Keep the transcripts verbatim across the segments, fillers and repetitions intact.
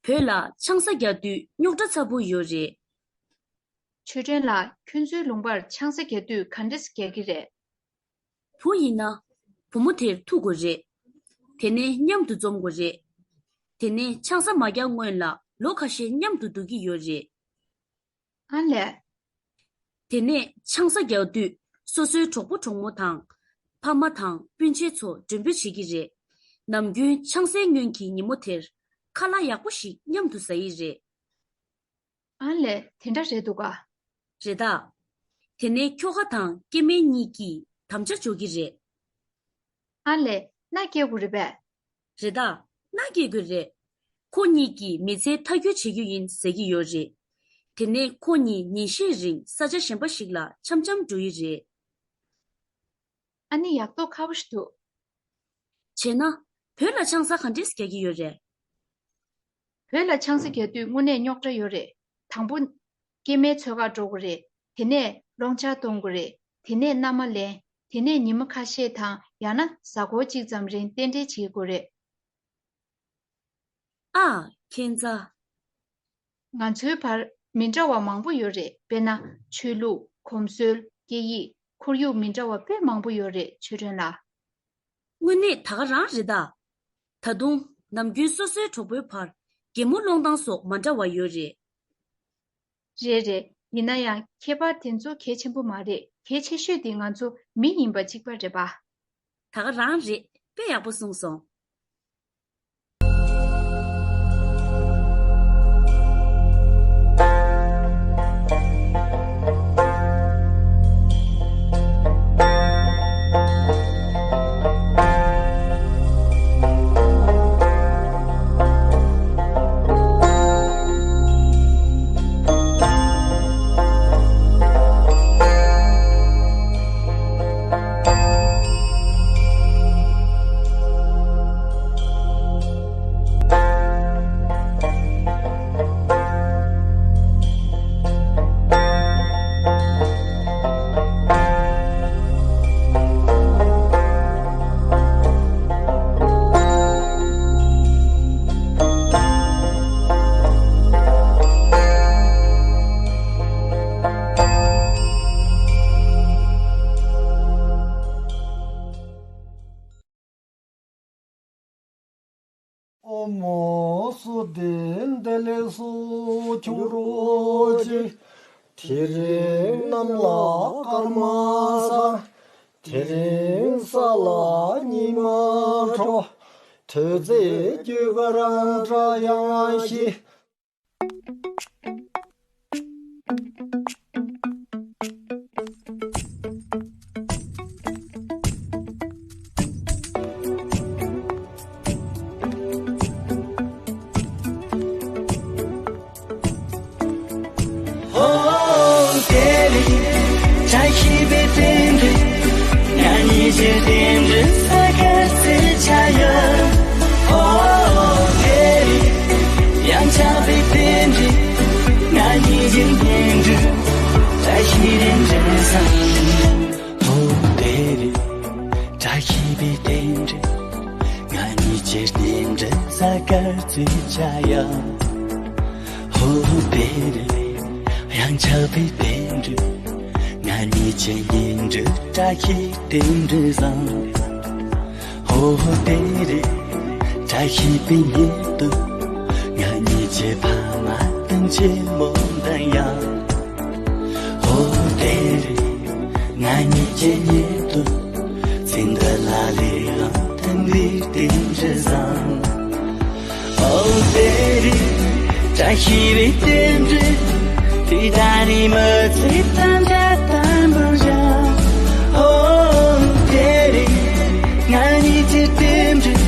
བོད་ལ་ཆང་ས་རྒྱག་དུས་རྙོག་དྲ་ཚ་པོ་ཡོད་རེད། ཆོས་སྒྲོན་ལགས། ཁྱོད་ཚོའི་ལུང་པར་ཆང་ས་རྒྱག་དུས་ག་འདྲས་རྒྱག་གི་རེད། བུ་ཡིན་ན། བུ་མོ་དེར་ཐུག་དགོས་རེད། དེ་ནས་མཉམ་དུ་འཛོམས་དགོས་རེད། དེ་ནས་ཆང་ས་མ་རྒྱག་སྔོན་ལ་ལོ་ཁ་ཤས་མཉམ་དུ་འདུག་གི་ཡོད་རེད། ཨ་ལས། དེ་ནས་ཆང་ས་རྒྱག་དུས་སོ་སོའི་གྲོགས་པོ་གྲོགས་མོ་དང་། ཕ་མ་དང་སྤུན་མཆེད་ཚོ་མགྲོན་འབོད་བྱེད་ཀྱི་རེད། ནམ་རྒྱུན་ཆང་སའི་སྔོན་གྱི་ཉིན་མོ་དེར་ཁ་ལག་ཡག་པོ་ཞིག་མཉམ་དུ་ཟ་ཡི་རེད། ཨ་ལས། དེ་འདྲ་རེད་འདུག་ག། རེད་ད། དེ་ནས་ཁྱོ་ག་དང་སྐྱེ་དམན་གཉིས་ཀྱིས་དམ་བཅའ་འཇོག་གི་རེད། ཨ་ལས། མནའ་སྐྱེལ་དགོས་རེད་པས། རེད་ད། མནའ་སྐྱེལ་དགོས་རེད། ཁོ་གཉིས་ཀྱིས་མི་ཚེ་མཐའ་འཁྱོལ་བྱེད་རྒྱུ་ཡིན་ཟེར་གྱི་ཡོད་རེད། དེ་ནས་ཁོ་གཉིས་ཉིན་ཤས་རིང་ས་ཆ་གཞན་པ་ཞིག་ལ་འཆམ་འཆམ་འགྲོ་ཡི་རེད། ཨ་ནི་ཡག་ཐོག་ཁ་པོ་ཞིག་འདུག། བྱས་ན། བོད་ལ་ཆང་ས་ག་འདྲས་རྒྱག་གི་ཡོད་རེད། བོད་ལ་ཆང་ས་རྒྱག་དུས་དངོས་གནས་རྙོག་དྲ་ཡོད་རེད། དང་པོ། སྐྱེ་དམན་འཚོལ་གར་འགྲོ་དགོས་རེད། དེ་ནས་སློང་ཆ་གཏོང་དགོས་རེད། དེ་ནས་མནའ་མ་ལེན། དེ་ནས་ཉི་མ་ཁ་ཤས་དང་ཡང་ན་གཟའ་འཁོར་གཅིག་ཙམ་རིང་རྟེན་འབྲེལ་བྱེད་དགོས་རེད། ཨ། ཁྱད་མཚར། ང་ཚོའི་བར་མི་འདྲ་བ་མང་པོ་ཡོད་རེད། དཔེར་ན། ཆོས་ལུགས། གོམས་སྲོལ། སྐད་ཡིག། ཁོར་ཡུག་མི་འདྲ་བ་དཔེ་མང་པོ་ཡོད་རེད། ཆོས་སྒྲོན་ལགས། དངོས་གནས་ད་ག་རང་རེད་ད། ད་དུང་ནམ་རྒྱུན་སོ་སོའི་གྲོགས་པོའི་བར་གད་མོ་སློང་སྟངས་སོགས་མ་འདྲ་བ་ཡོད་རེད། རེད་རེད། ཡིན་ན་ཡང་ཁྱད་པར་དེ་ཚོ་གལ་ཆེན་པོ་མ་རེད། གལ་ཆེ་ཤོས་དེ་ང་ཚོ་མི་ཡིན་པ་གཅིག་པ་རེད་པ། ད་ག་རང་རེད། དཔེ་ཡག་པོ་གསུངས་སོང་། ཨོཾ་སྭ་སྟི་བདེ་ལེགས་སུ་འགྱུར་རོ་ཅིག། དེ་རིང་གནམ་ལ་སྐར་མ་ས། དེ་རིང་ས་ལ་ཉི་མ་དྲོ། དུས་ཚོད་རྒྱུ་སྐར་འདྲ་ཡང་ཞིག། ཧོ། དེ་རིང་བཀྲ་ཤིས་པའི་རྟེན་འབྲེལ། ང་གཉིས་ཀྱི་རྟེན་འབྲེལ་གཟའ་སྐར་རྩི་བྱ་ཡ། ཧོ། དེ་རིང་ཡང་ཆགས་པའི་རྟེན་འབྲེལ། ང་གཉིས་ཀྱི་གཉེན་སྒྲིག་བཀྲ་ཤིས་རྟེན་འབྲེལ་བཟང་། ཧོ། དེ་རིང་བཀྲ་ཤིས་པའི་རྟེན་འབྲེལ། ང་གཉིས་ཀྱི་རྟེན་འབྲེལ་གཟའ་སྐར་རྩི་བྱ་ཡ། ཧོ། དེ་རིང་ཡང་ཆགས་པའི་རྟེན་འབྲེལ། ང་གཉིས་ཀྱི་གཉེན་སྒྲིག་བཀྲ་ཤིས་རྟེན་འབྲེལ་བཟང་། ཧོ། དེ་རིང་བཀྲ་ཤིས་པའི་ཉིན་དུ། ང་གཉིས་ཀྱི་ཕ་མ་དང་ཆེན་མོ་དང་ཡང་། ཧོ། དེ་རིང་ང་གཉིས་ཀྱི་ཉིན་དུ། ཚེ་འདི་ལ་ལས་ཡང་དེ་འདྲའི་རྟེན་འབྲེལ་བཟང་། ཨོ། དེ་རིང་བཀྲ་ཤིས་པའི་རྟེན་འབྲེལ། དེ་ད་ནི་མི་ཚེ་དང་འདྲ་དམ་པར་བཞག། ཨོ། དེ་རིང་ང་གཉིས་ཀྱི་རྟེན་འབྲེལ།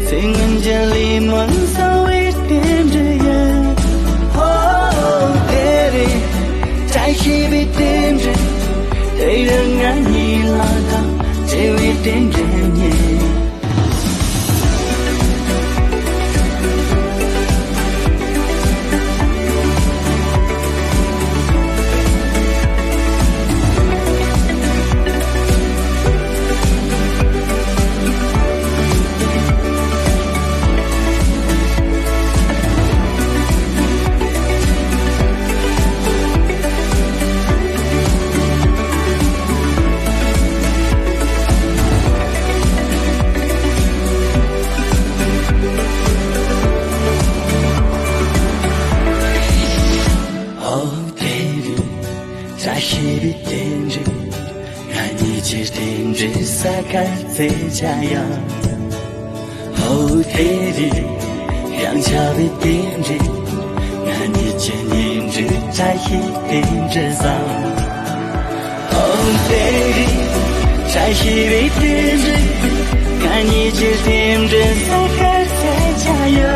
ཚེ་སྔོན་གྱི་ལས་སྨོན་གསང་བའི་རྟེན་འབྲེལ་ཡིན། ཨོ། དེ་རིང་བཀྲ་ཤིས་པའི་རྟེན་འབྲེལ། དེ་རིང་ང་གཉིས་ལ་དང་བྲལ་བའི་རྟེན་འབྲེལ་ཉིད། ས་ཁར་རྩེ་བྱ་ཡ། ཧོ་དེ་རེད། ཡང་ཆགས་པའི་རྟེན་འབྲེལ། ང་གཉིས་ཀྱི་གཉེན་སྒྲིག་བཀྲ་ཤིས་རྟེན་འབྲེལ་བཟང་། ཨོ་དེ་རེད། བཀྲ་ཤིས་པའི་རྟེན་འབྲེལ། ང་གཉིས་ཀྱི་རྟེན་འབྲེལ་ས་ཁར་རྩེ་བྱ་ཡ།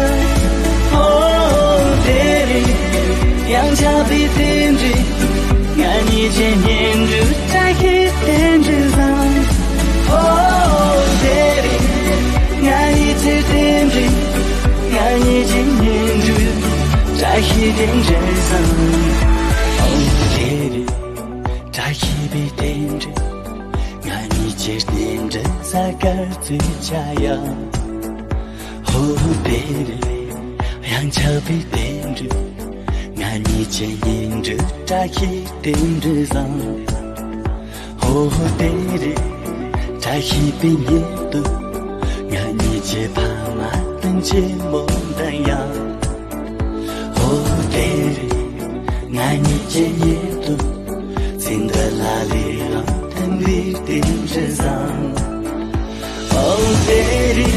ཨོ་དེ་རེད། ཡང་ཆགས་པའི་རྟེན་འབྲེལ། ང་གཉིས་ཀྱི་གཉེན་སྒྲིག་བཀྲ་ཤིས་རྟེན་འབྲེལ་བཟང་། ཨོ་དེ་རེད། ང་གཉིས་ཀྱི་རྟེན་འབྲེལ། ང་གཉིས་ཀྱི་གཉེན་སྒྲིག་བཀྲ་ཤིས་རྟེན་འབྲེལ་བཟང་། ཨོ་དེ་རེད། བཀྲ་ཤིས་པའི་རྟེན་འབྲེལ། ང་གཉིས་ཀྱི་རྟེན་འབྲེལ་ས་ཁར་རྩེ་བྱ་ཡ། ཧོ་དེ་རེད། ཡང་ཆགས་པའི་རྟེན་འབྲེལ། ང་གཉིས་ཀྱི་གཉེན་སྒྲིག་བཀྲ་ཤིས་རྟེན་འབྲེལ་བཟང་། ཧོ་དེ་རེད། བཀྲ་ཤིས་པའི་ཉིན་དུ། ང་གཉིས་ཀྱི་ཕ་མ་བསྟུན་ཆེན་མོ་འདོན་ཡ། ཧོ་དེ་རེད། ང་གཉིས་ཀྱི་ཉིན་དུ། ཚེ་འདི་ལ་ལས་རང་མཐུན་པའི་རྟེན་འབྲེལ་བཟང་། ཨོ་དེ་རེད།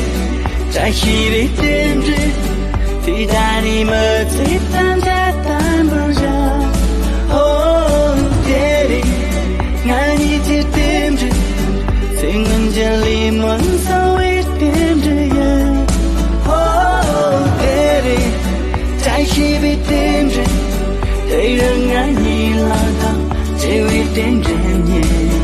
བཀྲ་ཤིས་པའི་རྟེན་འབྲེལ། དེ་ད་ནི་མི་ཚེ་ཐམས་ཅད་དམ་པར་བཞག། ཨོ་དེ་རེད། ང་གཉིས་ཀྱི་རྟེན་འབྲེལ། ཚེ་སྔོན་གྱི་ལས་སྨོན་གསང་བའི་རྟེན་འབྲེལ་ཡིན། ཨོ་དེ་རེད། བཀྲ་ཤིས་པའི་རྟེན་འབྲེལ། དེ་ཡང་ང་གཉིས་ལ་དང་བྲལ་བའི་རྟེན་འབྲེལ་ཉིད།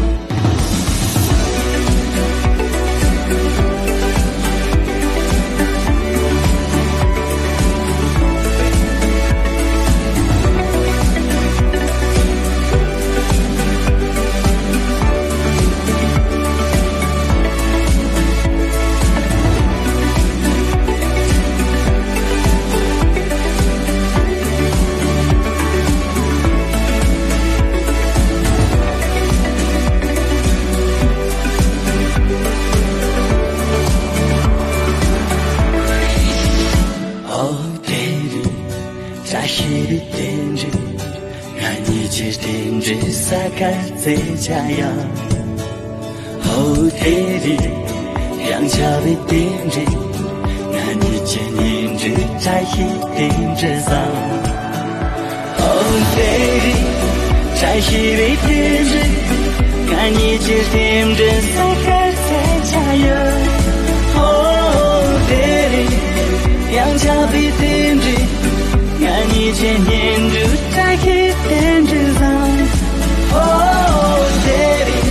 ཨོ་དེ་རེད། བཀྲ་ཤིས་པའི་རྟེན་འབྲེལ། ང་གཉིས་ཀྱི་རྟེན་འབྲེལ་ས་ཁར་རྩེ་བྱ་ཡ། ཧོ་དེ་རེད། ཡང་ཆགས་པའི་རྟེན་འབྲེལ། ང་གཉིས་ཀྱི་གཉེན་སྒྲིག་བཀྲ་ཤིས་རྟེན་འབྲེལ་བཟང་། ཨོ་དེ་རེད། བཀྲ་ཤིས་པའི་རྟེན་འབྲེལ། ང་གཉིས་ཀྱི་རྟེན་འབྲེལ་ས་ཁར་རྩེ་བྱ་ཡ། ཨོ་དེ་རེད། ཡང་ཆགས་པའི་རྟེན་འབྲེལ། ང་གཉིས་ཀྱི་གཉེན་སྒྲིག་བཀྲ་ཤིས་རྟེན་འབྲེལ་བཟང་། ཨོ་དེ་རེད།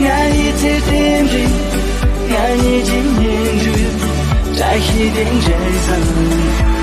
ང་གཉིས་ཀྱི་རྟེན་འབྲེལ། ང་གཉིས་ཀྱི་གཉེན་སྒྲིག་བཀྲ་ཤིས་རྟེན་འབྲེལ་བཟང་།